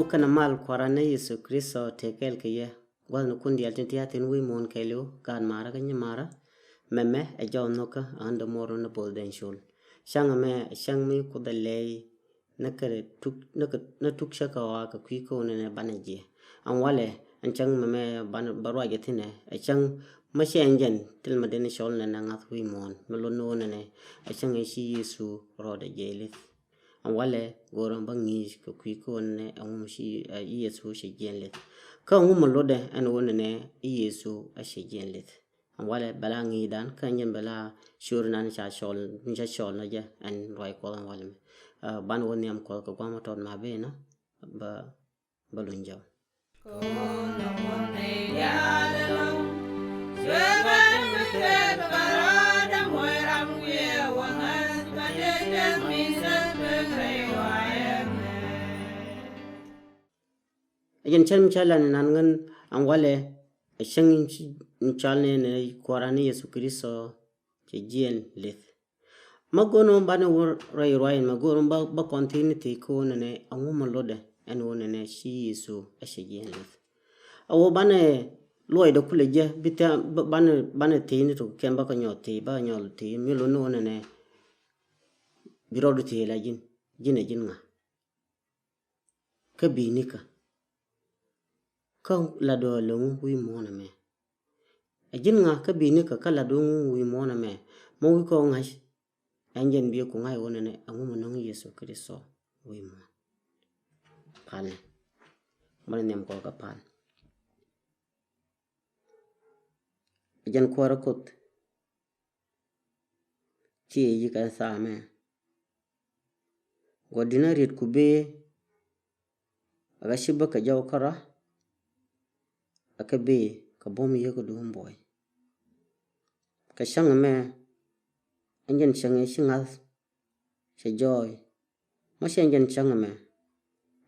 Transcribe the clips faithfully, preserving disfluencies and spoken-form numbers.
Kɛnɛ mal Kua̱ran ni Yesu Kritho tëë kɛɛl kɛ yɛ. Gua̱thnikun diaal tin ti a thi̱n wi̱i̱ muɔ̱ɔ̱n kɛɛliw, gaat maarä kä nyi maarä. Mɛmɛ ɛ Jɔw Nhɔkä, ɣän dämuɔɔr ni Bo̱o̱l Dhen Col. Cäŋ ɛmɛ ɛ cäŋ mi Kuoth ɛ lɛy ni kɛ tuk, ni kɛ, ni tuk cä kɛ ɣɔaa kɛ kui̱ kä ɣöö nɛnɛ banɛ jiɛ. Ɛn walɛ, ɛn cäŋ mɛmɛ banɛ, bä ruac ɛ thi̱n ɛ, ɛ cäŋ mi cɛ ɛn jɛn thil mi den cɔl nɛnɛ ŋa̱th wi̱i̱ muɔ̱ɔ̱n, mi lot ni ɣöö nɛnɛ ɛ cäŋ ɛ ci Yecu rɔɔdɛ jiɛ li̱th. Ɛn walɛ go̱o̱rä bä ŋi̱i̱c kɛ kui̱ kä ɣöö nɛnɛ ɛŋu mi ci, ɛ, Yecu cɛ jiɛn li̱th. Kä ɛŋu mi lotdɛ ɛn ɣöö nɛnɛ Yecu ɛ cɛ jiɛn li̱th. Ɛn walɛ bɛ la ŋi̱i̱cdan kä ɛn jɛn bɛ la ciöörinan ca cɔl, ca cɔl ni jɛ ɛn ruac Kuɔth ɛn walɛ mɛ. Ɛ, banɛ wä nhiam Kuɔth kɛ gua̱a̱th mi tɔt ma ben ɛ, bä, bä luny jɛ. Ɛ jɛn cäŋ mi cä la ni nan ɣän ɛn walɛ, ɛ cäŋ in ci, in cɔal ni, ni Kua̱ran ni Yesu Kritho cɛ jiɛn li̱th. Ma go̱o̱r ni banɛ wä rɛy ruac in, ma go̱o̱r ni ba, ba kɔn thi̱n ni thi̱n kä ɣöö nɛnɛ ɛŋu mi lotdɛ ɛn ɣöö nɛnɛ ci Yecu ɛ cɛ jiɛn li̱th. A wä banɛ luɔcdɛ kulɛ jɛ bi thiam, ba, banɛ, banɛ thi̱n ni tok kɛn ba kɛ nyɔɔth thi̱n, ba kɛ nyɔɔth thi̱n mi lot ni ɣöö nɛnɛ bi rɔɔdu thi̱n la ji̱n, ji̱n ɛ ji̱n ŋa. Kä bi̱i̱ nikä kä latdɔ lo̱ŋ wi̱i̱ muɔ̱ɔ̱n ɛmɛ. Ɛ ji̱n ŋa kä bi̱i̱ nikä kä latdɔ wi̱i̱ muɔ̱ɔ̱n ɛmɛ? Ma wi̱i̱ kɔ ŋa̱c ɛn jɛn biɛ ku ŋa̱c ɣöö nɛnɛ ɛŋu mi nöŋ Yesu Kritho wi̱i̱ muɔ̱ɔ̱n. Palnɛ. Mɛnɛ nhiam kɔ kä pal. Ɛ jɛn kuäärä Kuoth ci yi̱k ɛn thaamɛ. Guɔ di̱n a riet ku bee a kä ci bä kɛ jɔw kärɔa. A kä bee kɛ buɔ̱m yiëë kɛ duum buɔy. Kɛ cäŋ ɛmɛ ɛn jɛn cäŋ ɛ ci ŋa̱th cɛ jɔɔy. Ma cɛ ɛn jɛn cäŋ ɛmɛ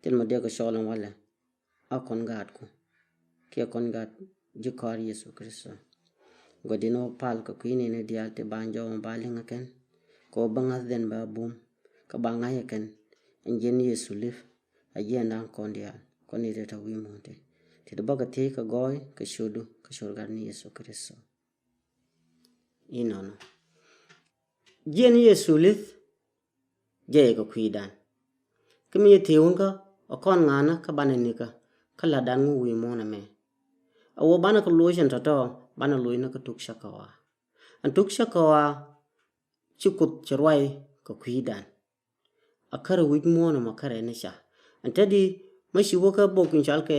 thil ma diɛk kɛ cɔɔl ɛn walɛ a kɔn gaatku kiɛ kɔn gaat ji̱ kɔaar Yesu Kritho. Guɔ di̱n wä pal kɛ kui̱ nɛɛni diaal ti ba jɔw ba liŋ ɛ kɛn kɛ wä bä ŋa̱th dhɛn ba bum kä ba ŋa̱c ɛ kɛn. Ɛn jiɛn Yesu li̱th a jiɛndan kɔn diaal kɔn ni ti tɔ wi̱i̱ muɔ̱ɔ̱n ti ti ti bä kɛ thiec kɛ gɔɔy kɛ ciötdu kɛ ciöt gat ni Yesu Kritho. Inɔnɔ jiɛn Yesu li̱th jɛ kɛ kui̱dan. Kä mi yɛ thiec wun kä ɛ kɔn ŋa̱nä kä banɛ nikä kä latdan ŋu wi̱i̱ muɔ̱ɔ̱n ɛmɛ. A wä banɛ kɛ loc ɛn tɔ̱tɔ̱ banɛ loc ni kä tuk cä kɛ ɣɔaa. Ɛn tuk cä kɛ ɣɔaa ci Kuoth cɛ ruac kɛ kui̱dan. A kärɛ wi̱c muɔ̱ɔ̱n ɛmɔ kärɛ ni ca. Ɛn te di ma ci wä kä bok in cɔal kɛ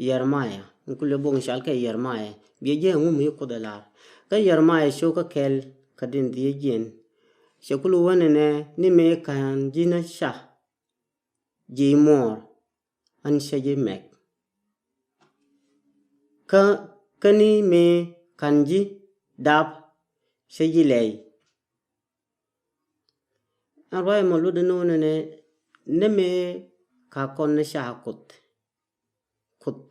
Yeremia, in kulɛ bok in cɔal kɛ Yeremia biɛ jɛ ɛŋu mi Kuoth ɛ lar. Kä Yeremia cok kä kɛl kä din dhiec jiɛn cɛ kul wä nɛnɛ ni mëë ka̱n ji̱ ni ca ji̱ muɔɔr ɣän cä ji̱ mɛk. Kä, kä ni mëë ka̱n ji̱ dap cä ji̱ lɛy. Ɛn ruac mɔ lotdɛ ni wä nɛnɛ ni mëë ka kɔn ni ca Kuoth. Kuoth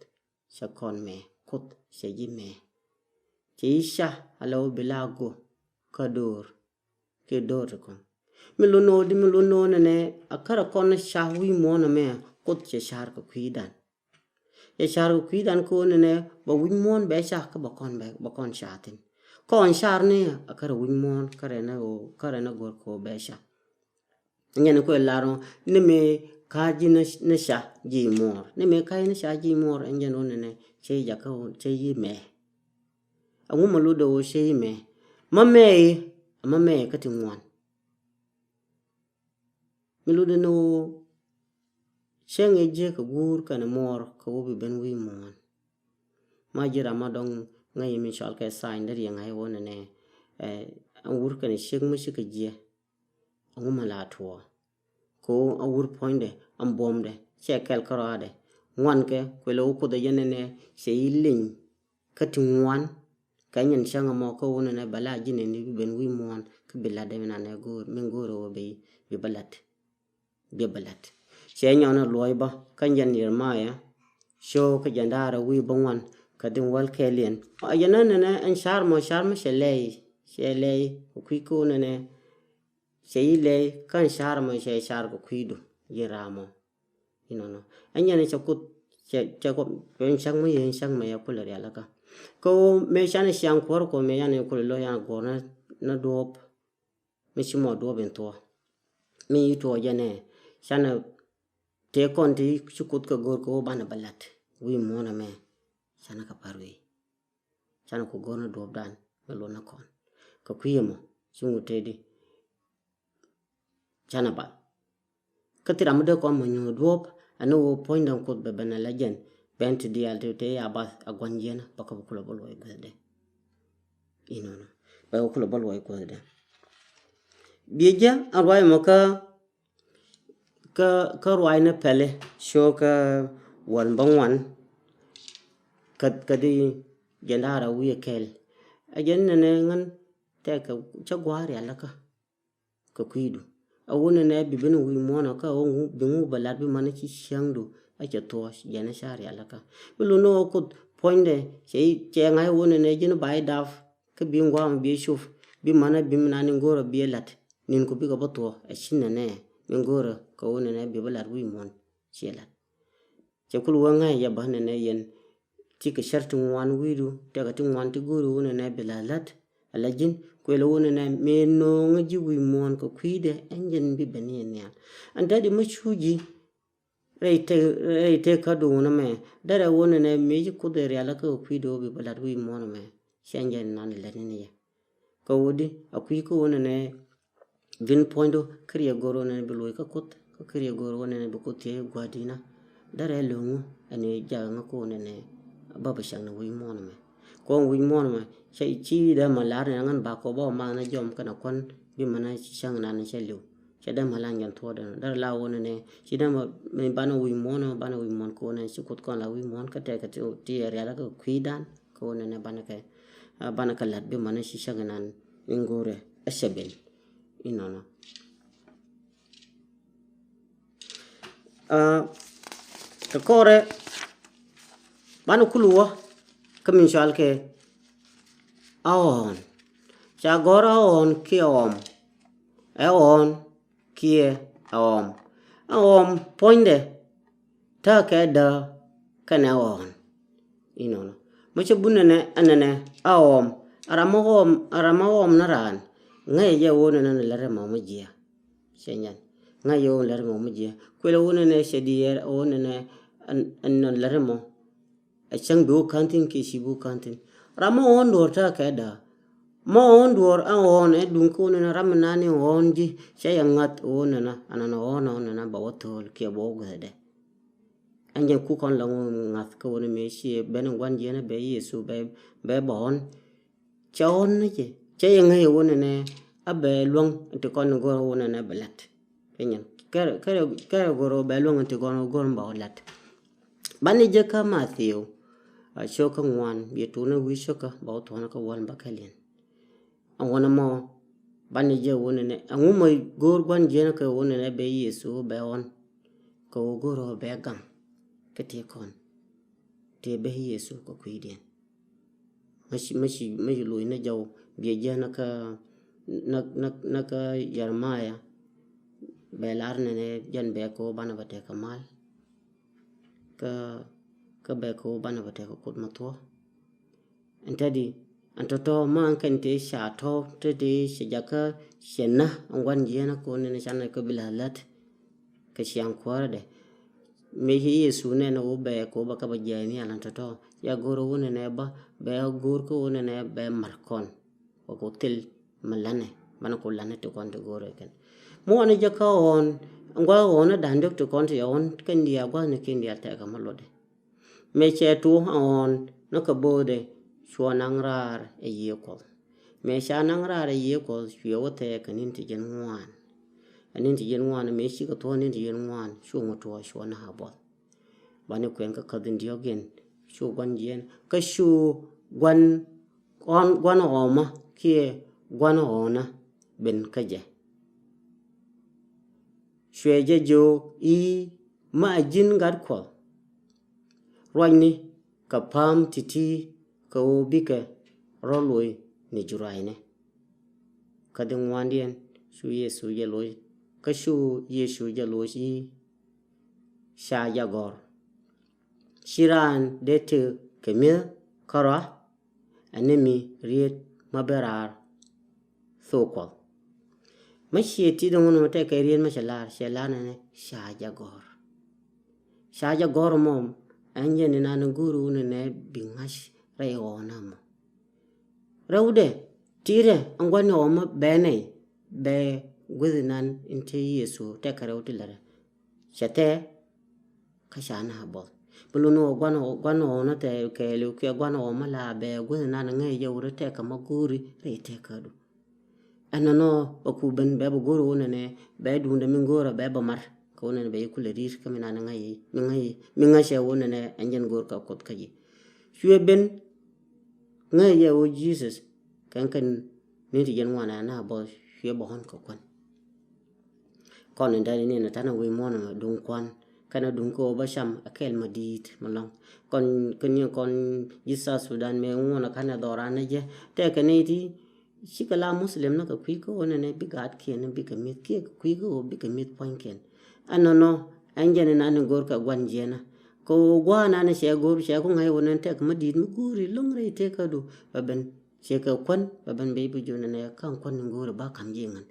cɛ kɔn mɛ, Kuoth cɛ ji̱ mɛ. Cɛ ji̱ ca ala wä bi la go̱ kä do̱r kiɛ do̱r ti kɔn. Mi lot ni wä di mi lot ni wä nɛnɛ a kärɛ kɔn ni ca wi̱i̱ muɔ̱ɔ̱n ɛmɛ Kuoth cɛ car kɛ kui̱dan. Cɛ car kɛ kui̱dan kä wä nɛnɛ bɛ wi̱c muɔ̱ɔ̱n bɛ ca kä bɛ kɔn bɛ, bɛ kɔn ca thi̱n. Kɔn car ni a kärɛ wi̱c muɔ̱ɔ̱n kärɛ ni ɣöö, kärɛ ni go̱r kɛ ɣöö bɛ ca. Nyɛn kuɛ lar ɣöö ni mëë ka ji̱ ni, ni ca ji̱ muɔɔr. Ni mëë ka ji̱ ni ca ji̱ muɔɔr ɛn jɛn ɣöö nɛnɛ cɛ jakä ɣöö cɛ yi mɛ. Ɛŋu ma lotdɛ ɣöö cɛ yi mɛ? Ma mɛ i̱, ma mɛ i̱ kä ti ŋuan. Mi lotdɛ ni ɣöö cäŋ ɛ jiäk kɛ guur kɛnɛ muɔɔr kɛ wä bi ben wi̱i̱ muɔ̱ɔ̱n. Ma ji̱ ram ma dɔ̱ŋ ŋäc mi cɔal kɛ tha̱a̱ny dee riɛŋ ɣä i̱ wä nɛnɛ, ɛ, ɛn wur kɛnɛ ciek mi cikɛ jiɛ. Ɛŋu mi la tuɔɔk kɛ ɣöö ɛn wur puɔ̱nydɛ ɛn buɔ̱mdɛ cɛ kɛl kärɔaadɛ. Ŋuankɛ kuël ɛ wä Kuoth ɛ jɛ nɛnɛ cɛ yi leny kä ti ŋuan. Kɛ nyɛn cäŋ ɛmɔ kä wun ɛnɛ bɛ la ji̱n ɛn i̱ bi ben wi̱i̱ muɔ̱ɔ̱n kä bi latdɛ mi nanɛ go̱o̱r min go̱o̱r ɛ wä bi, bi bä lat. Bi bä lat. Cɛ nyɔn ɛ luɔc bä kä jɛn Yeremia cio̱o̱k kä jɛn da̱a̱r ɛ wi̱i̱ bä ŋuan kä din wäl kɛɛliɛn. A jɛn ɛn ɛnɛ ɛn car mɔ, car mɔ cɛ lɛy, cɛ lɛy kɛ kui̱ ko̱o̱n ɛnɛ. Cɛ yi lɛy kä ɛn car mɔ cɛ car kɛ kui̱du ji̱n ram mɔ. Inɔnɔ. Ɛn yɛn cɛ Kuoth cɛ cɛ kɔ pɛn cak mi yɛn cak mi yɛ kulɛ rialikä. Kä ɣöö mëë canɛ ciaŋ kuäär kɔ mëë yanɛ kulɛ lo̱c yan guɔ̱r na duɔ̱ɔ̱p. Mi ci mɔ duɔ̱ɔ̱p in thuɔ̱ɔ̱. Mi yi tuɔɔk jɛn ɛ canɛ tëë kɔn ti ci Kuoth kɛ go̱o̱r kɛ ɣöö banɛ bɛ la̱t wi̱i̱ muɔ̱ɔ̱n ɛmɛ. Canɛ kɛ pa̱r wi̱i̱. Canɛ ku go̱o̱r ni duɔ̱ɔ̱pdan mi luɔt ni kɔn. Kɛ kui̱ ɛmɔ ci ŋut tëëdi. Canɛ bath. Kä thil ram mi dee kɔn mɔ nyuɔ̱th duɔ̱ɔ̱p ɛn ni ɣöö puɔ̱nydɛ Kuoth bɛ ben ala jɛn. Ben ti diaal ti tëë ya bath a gua̱n jiɛn bä kä bɛ kulɛ bä luɔc guäthdɛ. Inɔnɔ bɛ kulɛ bä luɔc guäthdɛ. Biɛ jɛ a ruac mɔ kä kä kä ruac ni pɛli cio̱o̱kä wäl bä ŋuan. Kä kä di jɛn da̱a̱r a wi̱i̱ kɛl. A jɛn nɛnɛ ŋän tɛkɛ cä gua̱a̱r rialikä. Kɛ kui̱du a wunɛ nɛ bi ben wi̱i̱ muɔ̱ɔ̱nɔ kä a wä bi ŋu bɛ lat bi manɛ ci ciaŋdu. A cɛ thuɔ̱ɔ̱c jɛn a ca rialikä. Bi lun ni wä Kuoth puɔ̱nydɛ cɛ cɛ ŋa̱c wunɛ nɛ ji̱n ba i̱ dap. Kä bi ŋuam bi cop bi manɛ bi mi nan in go̱o̱rä bi lat. Nin ku bikɛ bä thuɔ̱ɔ̱ a ci nɛnɛ min go̱o̱rä kɛ wunɛ nɛ bi bä lat wi̱i̱ muɔ̱ɔ̱n. Ciɛ lat. Cɛ kul wä ŋa̱c yɛ bä nɛnɛ yɛn. Ti kɛ cär ti ŋuan wi̱i̱du tɛkɛ ti ŋuan ti go̱o̱ri wunɛ nɛ bi la la̱t. Ala ji̱n kuël wunɛ nɛ mëë no̱o̱ŋä ji̱ wi̱i̱ muɔ̱ɔ̱n kɛ kui̱dɛ ɛn jɛn bi ben yɛ nhial. Ɛn tɛt imä cu ji̱ rɛy tëë rɛy tëë kä duunä mɛ. Derɛ wunɛ nɛ mëë ji̱ Kuoth ɛ rialikä kɛ kui̱dɛ wä bi bä la̱t wi̱i̱ muɔ̱ɔ̱n mɛ. Cɛ ɛn jɛn nan ilɛt ni ni yɛ. Kɛ wudi a kui̱ kä wunɛ nɛ Vin puɔ̱nydu kä riɛ go̱r wä nɛnɛ bi luɔc kä Kuoth kä kä riɛ go̱r wä nɛnɛ bi Kuoth thiec gua̱dinä. Därɛ lo̱ŋu ɛn ɛ jakä ŋä ko̱n nɛnɛ bä bä cäŋ ni wi̱i̱ muɔ̱ɔ̱n mɛ. Ko̱n wi̱i̱ muɔ̱ɔ̱n mɛ cɛ ci dee ma lar nɛnɛ ŋän bakɔ bä ma nɛ jɔm kɛnɛ kuan bi ma nɛ ci cäŋ nan cɛ liw. Cɛ dee ma lan jɛn thuɔ̱ɔ̱dɛ nɔ därɛ la wä nɛnɛ ci dee ma mi banɛ wi̱i̱ muɔ̱ɔ̱n mɛ banɛ wi̱i̱ muɔ̱ɔ̱n ko̱n nɛnɛ ci Kuoth kɔn la wi̱i̱ muɔ̱ɔ̱n kä tɛkɛ ti ti rialä kä kui̱dan. Kä wä nɛnɛ banɛ kɛ banɛ kɛ lat bi ma nɛ ci cäŋ nan in go̱rɛ ɛ cɛ ben. Inɔnɔ. Aa, kɛ kɔrɛ banɛ kulu wä kä min cual kɛ a ɣɔn. Ca gɔr a ɣɔn kiɛ ɣɔm. Ɛ ɣɔn kiɛ a ɣɔm. A ɣɔm puɔ̱nydɛ tääkɛ dä kɛnɛ ɣɔn. Inɔnɔ. Mɛ cɛ bun nɛnɛ ɛnɛnɛ a ɣɔm. A ram a ɣɔm a ram a ɣɔm na raan. Ŋäcɛ jɛ ɣöö nɛnɛ ni lät ɛmɔ mi jiɛ. Cɛ nyɛn ŋäcɛ ɣöö lät ɛmɔ mi jiɛ. Kuɛlɛ ɣöö nɛnɛ cɛ diɛɛr ɣöö nɛnɛ ɛn ɛn nɔ lät ɛmɔ. Ɛ cäŋ bi wä ka̱n thi̱n kiɛ ci bi wä ka̱n thi̱n. Ram mi ɣɔ̱ɔ̱n duɔ̱ɔ̱r ta̱a̱ kɛ da̱a̱. Mi ɣɔ̱ɔ̱n duɔ̱ɔ̱r ɛn ɣɔ̱ɔ̱n ɛ duŋ kä wä nɛnɛ ram mi nani ɣɔ̱ɔ̱n ji̱ cɛ yɛ ŋa̱th wä nɛnɛ anɔnɔ ɣɔ̱ɔ̱n ɣɔ̱ɔ̱n nɛnɛ bɛ wä tho̱o̱l kiɛ bɛ wä guäthdɛ. Ɛn jɛn kuk kɔn la ŋu ŋa̱th kä wä ni mëë ci ben in gua̱n jiɛn ɛ bɛ Yecu bɛ bɛ bɛ ɣɔ̱ɔ̱n. Cɛ ɣɔn ni cɛ cɛ yɛ ŋäc ɛ wä nɛnɛ a bɛ luäŋ ti kɔn ni go̱r wä nɛnɛ bɛ lat. Kɛ nyɛn kɛrɛ kɛrɛ kɛrɛ go̱r wä bɛ luäŋ ti kɔn go̱r bɛ wä lat. Banɛ jɛ kä Mathiu a cio̱k kä ŋuan biɛ tuun ɛ wi̱i̱ cio̱kä bɛ wä tuɔ̱n kä wäl bä kɛ liɛn. Ɛŋu nɛ mɔ banɛ jɛ wä nɛnɛ ɛŋu mɔ go̱o̱r gua̱n jiɛn kɛ wä nɛnɛ bɛ Yecu bɛ ɣɔn. Kɛ wä go̱o̱r ɣä bɛ gaŋ kɛ ti kɔn. Ti bɛ Yecu kɛ kui̱diɛn. Mä ci mä ci mä ci loc ni jɔw biɛ jiɛn kä nä nä nä kä Yeremia. Bɛ lar nɛnɛ jɛn bɛ kɛ wä banɛ bɛ tekɛ mal. Kä kä bɛ kɛ wä banɛ bɛ tekɛ Kuoth ma thuɔ̱k. Ɛn te di ɛn tɔ̱tɔ̱ ma ɛn kɛn te ca tɔ̱ te te cɛ jakä cɛ nä ɛn gua̱n jiɛn kä wä nɛnɛ canɛ kä bi la lät. Kɛ ciaŋ kuäärädɛ mëë ci Yecu nɛn ɣöö bɛ kɛ ɣöö bɛ kä bɛ jiɛc nhial ɛn tɔ̱tɔ̱. Ca go̱r ɣöö nɛnɛ bä bɛ go̱r kä ɣöö nɛnɛ bɛ ma̱r kɔn. Bɛ kɛ ɣöö thil mi la̱nɛ banɛ kɛ ɣöö la̱nɛ ti kɔn ti go̱r ɛ kɛn. Mi ɣɔn jɛ kä ɣɔn ɛn gua̱a̱k ɣɔn ɛ da̱a̱n diɔ̱k ti kɔn ti ɣɔn kɛn diaal gua̱a̱th ni kɛn diaal tɛkɛ mi luɔtdɛ. Mëë cɛ tuɔɔk ɛn ɣɔn ni kɛ bo̱o̱dɛ cuɔ naŋ raar ɛ Yiëë Kuɔth. Mëë ca naŋ raar ɛ Yiëë Kuɔth cuɛ wä thɛɛk kɛ ni̱n ti jiɛn ŋuan. Ɛ ni̱n ti jiɛn ŋuan mëë cikɛ thuɔ̱k ni̱n ti jiɛn ŋuan cu ŋuɔ̱t tuɔɔk cuɔ na̱k a buɔth. Banɛ kuɛn kä käth in diɔ̱k in cu gua̱n jiɛn kä cu gua̱n ɣɔn gua̱n ɣɔmä kiɛ gua̱n ɣɔnä ben kä jɛ. Cuɛ jɛ jiök i̱ ma ɛ ji̱n gat Kuɔth. Ruacni kɛ pa̱a̱m ti̱ti̱ kɛ ɣöö bikɛ rɔ loc ni juray ni. Kä dhi ŋuandiɛn cu Yecu jɛ loc kä cu Yecu jɛ loc i̱ ca jɛ gɔ̱r. Ci raan dee tëk kɛ mi̱eth kärɔa, ɛn ni mi riet ma ben raar thok Kuɔth. Ma ciɛ ti dɔ̱ŋ ni ma tɛkɛ riet ma cɛ lar, cɛ lar ni ni ca jɛ gɔ̱r. Ca jɛ gɔ̱r mɔ, ɛn jɛ ni nan go̱r wun ni nɛ bi ŋa̱c rɛy ɣɔna mɔ. Rɛwdɛ, tirɛ, ɛn gua̱n ɣɔma bɛ nɛy, bɛ gueth nan in te Yecu tɛkɛ rɛw ti lärɛ. Cɛ tɛ kä ca na buɔth. Bi lun ɣöö gua̱n ɣɔw, gua̱n ɣɔw na tɛ kɛɛliw kiɛ gua̱n ɣɔw ma la bɛ guäth nan ŋäc jɛ wut tɛk kɛ ma go̱o̱ri rɛy tɛk kädu. Ɛn nɔnɔ bɛ ku ben bɛ bɛ go̱o̱r wun nɛnɛ bɛ duundɛ mi go̱o̱rä bɛ bɛ mar kɛ wun nɛnɛ bɛ yi kulɛ ri̱i̱t kä mi nan ŋäc yi mi ŋäc yi mi ŋäc cɛ wun nɛnɛ ɛn jɛn go̱o̱r kɛ Kuoth kä ji̱. Cuɛ ben ŋäc jɛ wut Jesus kɛn kɛn ni ti jɛn ŋuan ɛn na buɔth cuɛ bɛ ɣɔn kɛ kuan. Kɔn in dani ni na tana wi̱i̱ muɔ̱n duŋ kuan kɛn a duŋ kä wä bä cam a kɛl ma di̱i̱t ma lɔŋ. Kɔn kɛn ni kɔn ji̱ South Sudan mɛ ŋuɔn a kan a dhɔran ni jɛ tɛkɛ ni ti cikɛ la Muslim ni kɛ kui̱ kä wä nɛnɛ bi gaat kiɛn ni bikɛ mi̱th kiɛ kɛ kui̱ kä wä bikɛ mi̱th puɔ̱ny kiɛn. Ɛn nɔnɔ ɛn jɛn in nani go̱r kɛ gua̱n jiɛn a kɛ wä gua̱a̱ nani cɛ go̱r cɛ ku ŋa̱c wä nɛn tɛk ma di̱i̱t mi go̱r i̱ lɔŋ rɛy tëk kädu bɛ ben. Ciɛ kɛ kuän bɛ ben bɛ i̱ bi jun nɛ ka̱n kuän ni go̱o̱ri ba ka̱m ji̱ ŋän.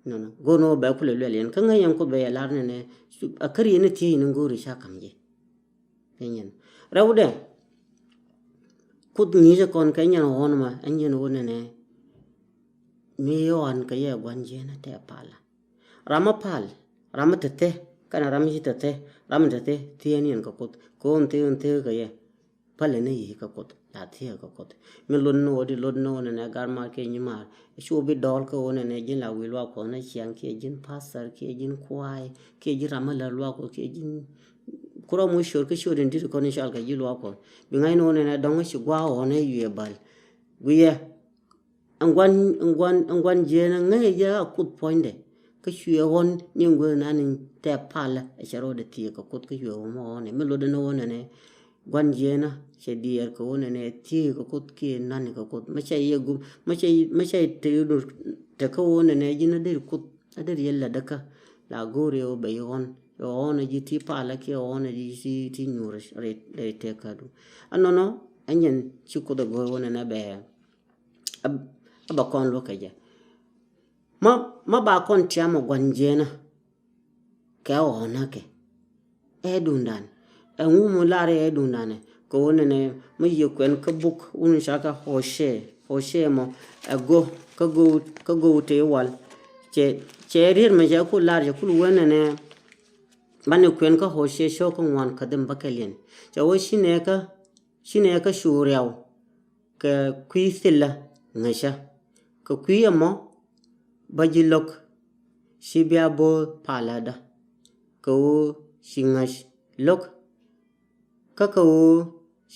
Nɔnɔ go̱o̱r ni wä bɛ kulɛ luɛl yɛn kä ŋäc yɛn Kuoth bɛ yɛ lar nɛnɛ a kär yɛn ni thiec ni go̱o̱ri ca ka̱m ji̱. Piny yɛn rɛwdɛ Kuoth ŋi̱i̱cɛ kɔn kɛ nyɛn ɣɔn ma ɛn yɛn wä nɛnɛ mi ɣɔn kɛ yɛ gua̱n jiɛn tɛ pal. Ram mi pal ram mi tɛthɛ kɛn ram mi ci tɛthɛ ram mi tɛthɛ thieen yɛn kɛ Kuoth kɛ ɣɔn thee ɣɔn thee kɛ yɛ. Pälɛ ni yi̱ kä Kuoth la thiee kä Kuoth. Mi lot ni wä di lot ni wä nɛnɛ gar mar kiɛ nyi mar. Cu bi dɔɔl kä wä nɛnɛ ji̱n la wi̱i̱ luak Kuɔth ni ciaŋ kiɛ ji̱n pastor kiɛ ji̱n kuay kiɛ ji̱n ram mi lär luak Kuɔth kiɛ ji̱n kurɔ mu ciöt kä ciöt in di̱t kɔn in cal kɛ ji̱ luak Kuɔth. Bi ŋa̱c ni wä nɛnɛ dɔ̱ŋ ci gua̱a̱ ɣɔn ni yuɛ bäl. Wi̱i̱ yɛ Ɛn gua̱n, ɛn gua̱n, ɛn gua̱n jiɛn ɛ ŋäc jɛ a Kuoth puɔ̱nydɛ. Kä cuɛ ɣɔn ni ɛn guäth nan in tɛ palä ɛ cɛ rɔɔdɛ thiee kɛ Kuoth kä cuɛ ɣɔn mɔ ɣɔn ɛ mi lotdɛ ni ɣɔn ɛnɛ. Gua̱n jiɛn ɛ cɛ diɛɛr kɛ ɣɔn ɛnɛ thiee kɛ Kuoth kiɛ nan kɛ Kuoth. Mɛ cɛ yɛ gum, mɛ cɛ, mɛ cɛ te dur te kä ɣɔn ɛnɛ ji̱n a der Kuoth a der yɛ lätdä kä. La go̱o̱r yɛ ɣɔn bɛ yɛ ɣɔn yɛ ɣɔn ɛ ji̱ ti palä kiɛ ɣɔn ɛ ji̱ ti, ti nyuur rɛy, rɛy tëk kädu. Ɛnɔnɔ ɛn jɛn ci Kuoth ɛ go̱o̱r ɣɔn ɛnɛ bɛ a bɛ kɔn luɔ̱k kɛ jɛ. Ma, ma ba kɔn tiam ɛ gua̱n jiɛnä kɛ ɣɔ̱nä kɛ ɛ dundan. Ɛŋu mi lar ɛ dundan ɛ kɛ ɣöö nɛnɛ mi yiëë kuɛn kä buk wun ca kɛ Hoce, Hoce mɔ ɛ go̱ kä go̱ kä go̱ te wal. Cɛ, cɛ riet mɛ cɛ ku lar cɛ kul wee nɛnɛ banɛ kuɛn kä Hoce cɔk kä ŋuan kä dhim bä kɛ liɛn. Cɛ wee ci nɛ kä Ci nɛ kä cu riaw kɛ kui̱ thilä ŋäcä. Kɛ kui̱ ɛmɔ bä ji̱ lo̱k ci bia bo̱o̱th palädä. Kɛ ɣöö ci ŋäc lo̱k kä kɛ ɣöö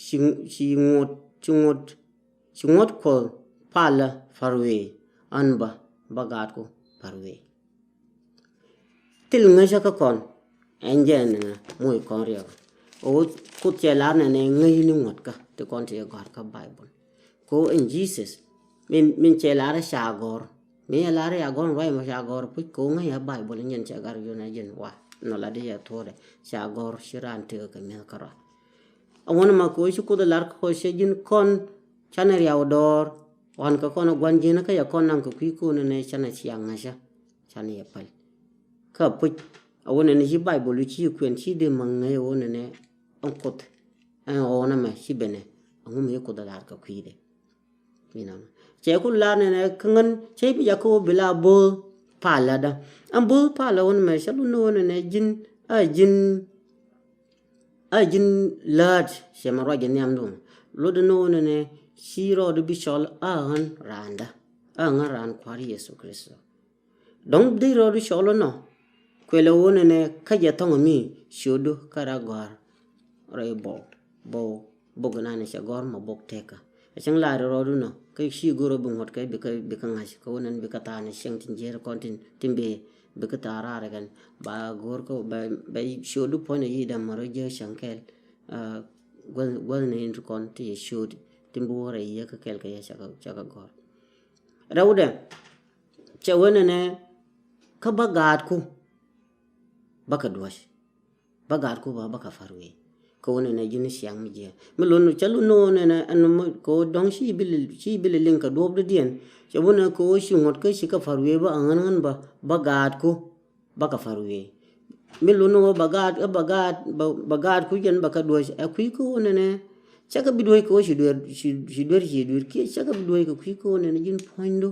ci, ci ŋuɔ̱t, ci ŋuɔ̱t, ci ŋuɔ̱t Kuɔth palä pa̱r wëë. Ɣän bä, bä gaatku pa̱r wëë. Thil ŋäcä kä kɔn ɛn jɛ ɛn nɛnɛ moc kɔn riɛk. Ɣöö Kuoth cɛ lar nɛnɛ ŋäc ni ŋuɔ̱tkä ti kɔn ti gɔ̱a̱r kä Baibol. Kɛ ɣöö ɛn Jesus min, min cɛ lar ca gɔ̱r. Min cɛ lar ca gɔ̱r ruac mɔ ca gɔ̱r puc kɛ ɣöö ŋäc ɛ Baibol in jɛn cɛ gar yun ɛ jɛn wa nɔ la di cɛ thuɔ̱ɔ̱dɛ ca gɔ̱r ci raan tëk kɛ mi̱eth kä ruac. A wän ma kɛ ɣöö ci Kuoth ɛ lar kɛ ɣöö cɛ ji̱n kɔn canɛ riaw dɔɔr. Ɣɔn kɛ kɔn ɛ gua̱n ji̱n kä yɛ kɔn naŋ kɛ kui̱ ko̱n ɛnɛ canɛ cia ŋäcä. Canɛ yɛ päl. Kä puc a wän ɛn ci Baibol ci kuɛn ci dee ma ŋäc ɣöö nɛnɛ ɛn Kuoth ɛn ɣɔn ɛmɛ ci benɛ ɛŋu mi ci Kuoth ɛ lar kɛ kui̱dɛ. Inɔnɔ cɛ ku lar nɛnɛ kä ŋän cɛ bi jakä wä bi la bo̱o̱th palädä. Ɛn bo̱o̱th palä wä nɛmɛ cɛ lun ni wä nɛnɛ ji̱n a ji̱n a ji̱n läät cɛ mɛ ruac jɛ nhiamdun. Lotdɛ ni wä nɛnɛ ci rɔɔdu bi cɔl a ɣän raandä a ɣän raan Kua̱r Yecu Kritho. Dɔ̱ŋ dee rɔɔdu cɔl inɔ kuɛlɛ wä nɛnɛ kä jɛ thɔŋ mi ciötdu kä ra gɔ̱a̱r rɛy bɔw bɔw bok inan cɛ gɔ̱r mɔ bok tekä. A cäŋ laari rɔɔdu nɔ kä ci go̱r rɔ bi ŋuɔ̱t kɛ bikɛ, bikɛ ŋa̱c kɛ wä nɛn bikɛ thaani cäŋ tin jiɛɛr kɔn tin, tin bee bikɛ thaar raar kɛn ba go̱r kä bɛ, bɛ ciötdu puɔ̱nydɛ yic däm mɛ rɔ jiäk cäŋ kɛl. Guäth, guäth ni in ti kɔn ti yɛ ciötdi tin bi wä rɛy yiëë kä kɛl kɛ yɛ cakɛ, cakɛ gɔ̱r. Rɛwdɛ cɛ wä nɛnɛ kä bä gaatku bä kɛ duäc. Bä gaatku bä bä kɛ pa̱r wi̱i̱. Kɛ wä nɛnɛ ji̱n ciaŋ mi jiɛ mi lun cä lun ni wä nɛnɛ ɛn mi kɛ wä dɔ̱ŋ ci bi lɛ, ci bi lɛ liŋ kɛ duɔ̱ɔ̱p dɔ̱diɛn. Cɛ wä nɛ kɛ wä ci ŋuɔ̱t kä ci kɛ pa̱r wi̱i̱ bä aŋän ŋän bä, bä gaatku bä kɛ pa̱r wi̱i̱. Mi lun ni wä bä gaat, ɛ bä gaat, bä, bä gaatku jɛn bä kɛ duɔ̱c ɛ kui̱ kɛ wä nɛnɛ. Cä kɛ bi duɔ̱c kɛ wä ci duer, ci, ci duer, ci duer kiɛ cä kɛ bi duɔ̱c kɛ kui̱ kɛ wä nɛnɛ ji̱n puɔ̱nydu.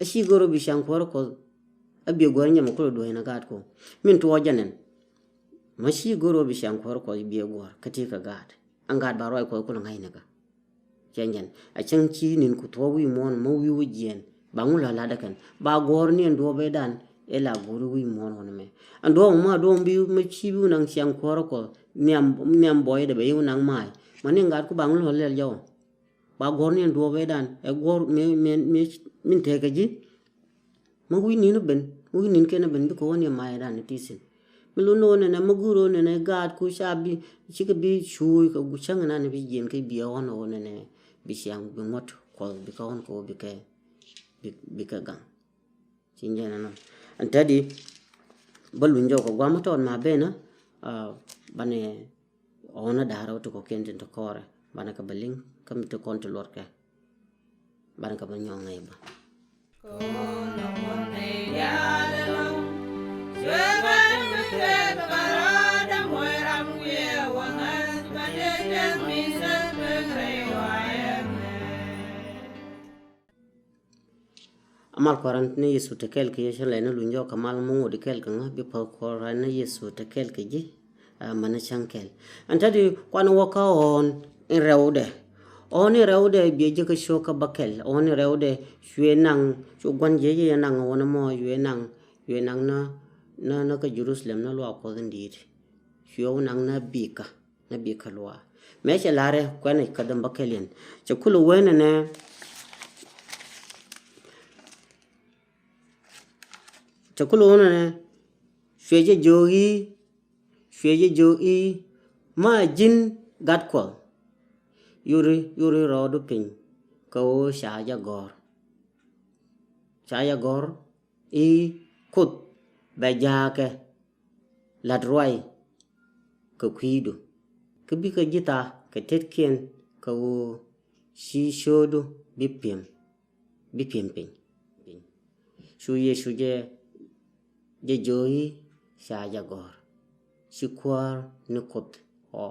A ci gör ɔ bi ciaŋ kuäärä Kuɔth. A biɛ guäär nyɛmɛ kulɛ duɔ̱c na gaat kɔ. Min tuɔɔk jɛ nɛn. Ma ci gör ɔ bi ciaŋ kuäärä Kuɔth biɛ guäär kä ti kɛ gaat. An gaat ba ruac Kuɔth kulɛ ŋa̱c ni kä. Cɛ jɛn a cäŋ ci nin ku thuɔɔk wi̱i̱ muɔ̱ɔ̱n ma wi̱i̱ wä jiɛɛn. Ba ŋu lɔ lat ɛ kɛn ba guɔ̱ɔ̱r ni ɛn duɔ̱ɔ̱p ɛ dan. Ɛ la guɔ̱ɔ̱r wi̱i̱ muɔ̱ɔ̱n wä ni mɛ. An duɔ̱ɔ̱p ma duɔ̱ɔ̱p bi ma ci bi wä naŋ ciaŋ kuäärä Kuɔth. Nhiam, nhiam buɔy dɛ bɛ yi wä naŋ ma̱a̱c ma ni ɛ gaat ku ba ŋu lɔ lɛl jɔw. Ba guɔ̱r ni ɛn duɔ̱ɔ̱p ɛ dan ɛ guɔ̱r mi, mi, mi, min tekɛ ji̱. Mi wi̱i̱ ni̱n ben, mi wi̱i̱ ni̱n kɛn ben bikɛ wä ni mayɛ dan ɛ ti thi̱n. Mi lun ni wä nɛnɛ mi guur wä nɛnɛ gaat ku ca bi cikɛ bi cuuc kɛ gu cäŋ nan bi jiɛn kɛ bi ɛ ɣɔn wä nɛnɛ bi ciaŋ bi ŋuɔ̱t Kuɔth bikɛ ɣɔn kɛ wä bikɛ, bi, bikɛ gaŋ. Ci jɛn ɛnɔ ɛn tɛdi. Bä luny jɔk kɛ guam tɔt ma ben a banɛ ɔn a da̱rä wä ti kɔkiɛn tin ti kɔrɛ banɛ kɛ bä liŋ kä mi ti kɔn ti luɔt kɛ. Banɛ kɛ bä nyɔŋ ŋäc bä. Amal kuaran ni Yesu te kɛl kɛ yɛ cä lɛ ni luny jɔk kɛ mal mi ŋot kɛl kɛ ŋa bi pal kuaran ni Yesu te kɛl kɛ ji̱. Mani cäŋ kɛl ɛn tɛdi kuan wä kä ɔn in rɛwdɛ. Ɔn in rɛwdɛ biɛ ji̱ kä cok kä bä kɛl ɔn in rɛwdɛ. Cuɛ naŋ cu guan jiɛ jiɛ naŋ wä ni mɔ cuɛ naŋ cuɛ naŋ na na na kä Jerusalem na luak Kuɔth in di̱i̱t. Cuɛ wä naŋ na bikä. Nɛ bi kä luaak mɛ cɛ la̱rɛ kuɛnɛ kä däm bä kɛl yɛn. Cɛ kulɛ wen ɛnɛ. Cɛ kulɛ wen ɛnɛ. Cuɛ jɛ jo̱o̱k i̱ cuɛ jɛ jo̱o̱k i̱ ma ji̱n gat Kuɔth. Yuri yuri rɔɔdu piny kɛ ɣöö ca jɛ gɔ̱r. Ca jɛ gɔ̱r i̱ Kuoth bɛ jaakɛ. La̱t ruac kɛ kui̱du kä bikɛ ji̱ thaak kɛ tetkiɛn kɛ ɣöö ci cio̱o̱du bi pi̱em bi pi̱em piny. Cu Yecu jɛ jɛ jo̱o̱c i̱ ca jɛ gɔ̱r ci kuäär ni Kuoth ɔ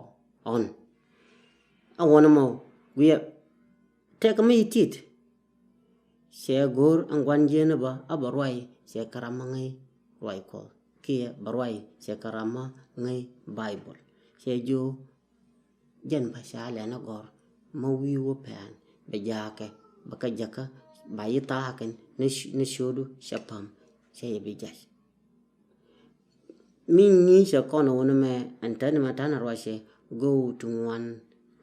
ɔn. A wänɛ mɔ guiɛ tɛk mi itit. Cɛ go̱o̱r ɛn gua̱n jiɛn bä a bɛ ruac cɛ kɛ ram ma ŋäc ruac Kuɔth kiɛ bɛ ruac cɛ kɛ ram ma ŋäc Baibol. Cɛ jiök jɛn bä ca lɛn a gɔ̱r ma wi̱i̱ wä pɛn bɛ jaakɛ bɛ kɛ jäkä ba yi thaakɛn ni cio̱du cɛ päm cɛ yɛ bi jac. Mi ŋi̱i̱cɛ kɔn wun mɛ ɛn tɛn mɛ ta̱n ruacɛ go̱o̱k ti ŋuan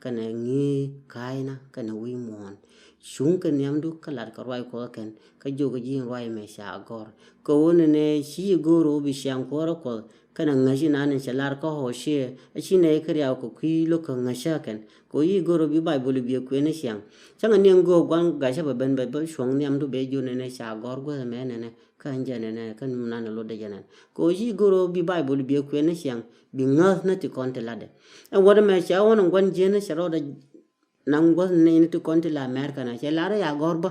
kɛnɛ ŋi̱i̱c ka̱a̱cna kɛnɛ wi̱i̱ muɔ̱ɔ̱n. Cuŋ kɛ nhiamdu kä lat kɛ ruac Kuɔth kɛn kä jiök ji̱ ruac mɛ ca gɔ̱r. Kɛ wun nɛ ci go̱o̱r wä bi ciaŋ kuäärä Kuɔth kɛnɛ ŋäc inan in cɛ lar kä Hosea a ci nɛ kɛ riaw kɛ kui̱ lo̱k kɛ ŋäcä kɛn. Kɛ wä yi go̱o̱r wä bi Baibol bi kuën ni ciaŋ. Cäŋɛ niɛŋ go̱o̱k gua̱n gacä bɛ ben bɛ bä cuɔ̱ŋ nhiamdu bɛ jiök nɛnɛ ca gɔ̱r guäth mɛ nɛnɛ. Kä ɛn jɛ nɛnɛ kä num nan lot dɛ jɛ nɛn kɛ ɣöö ci go̱r ɣöö bi Baibol bi kuɛn ni ciaŋ bi ŋäth ni ti kɔn ti latdɛ. Ɛn wädɛ mɛ cɛ ɣɔn ɛn gua̱n jiɛn ni cɛ rɔɔdɛ naŋ guäth ni ni ti kɔn ti la America na cɛ lar ya gɔr bä.